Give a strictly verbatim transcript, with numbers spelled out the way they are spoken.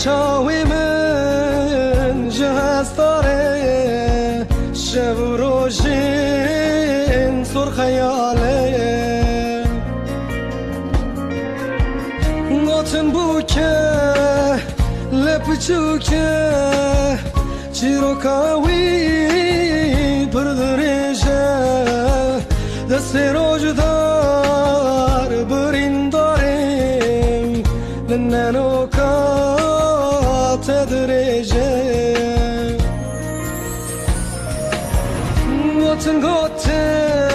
Çawê min ji hestarê, şev û rojên sor xeyalê. Gotin bûke, le piçûke, çîroka wî pir dirêj e. Destê